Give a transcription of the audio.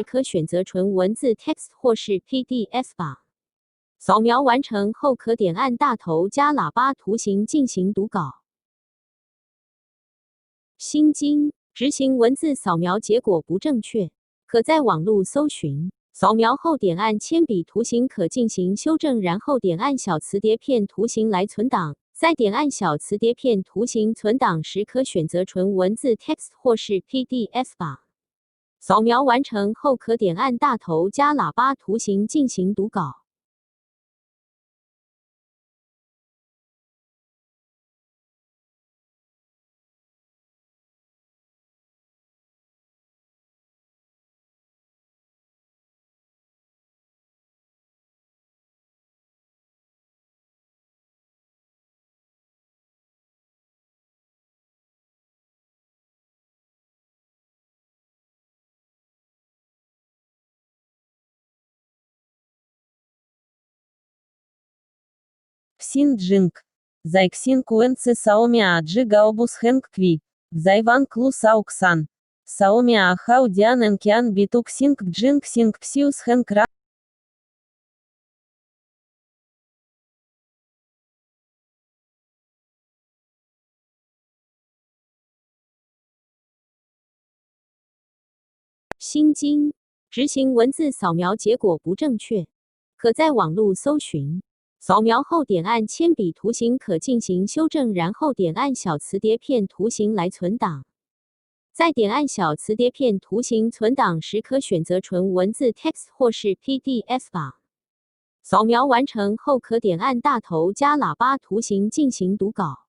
可選擇純文字 text 或是 PDF 檔。掃描完成後，可點按大頭加喇叭圖形進行讀稿。心經執行文字掃描結果不正確，可在網路搜尋。掃描後點按鉛筆圖形可進行修正，然後點按小磁碟片圖形來存檔。再點按小磁碟片圖形存檔時，可選擇純文字 text 或是 PDF 檔。掃描完成後，可點按大頭加喇叭圖形進行讀稿。 Ксин Джинг. Зайксин Куэнци Саомиа Джи Гаобус Хэнг Кви. Зайван Клу Сауксан. Саомиа Хау Диан Энкиан Битук Синг Джинг Синг Псиус Хэнг Ра. 心經執行文字掃描結果不正確，可在網路搜尋。掃描後點按鉛筆圖形可進行修正，然後點按小磁碟片圖形來存檔。再點按小磁碟片圖形存檔時，可選擇純文字 text 或是 PDF 檔。掃描完成後，可點按大頭加喇叭圖形進行讀稿。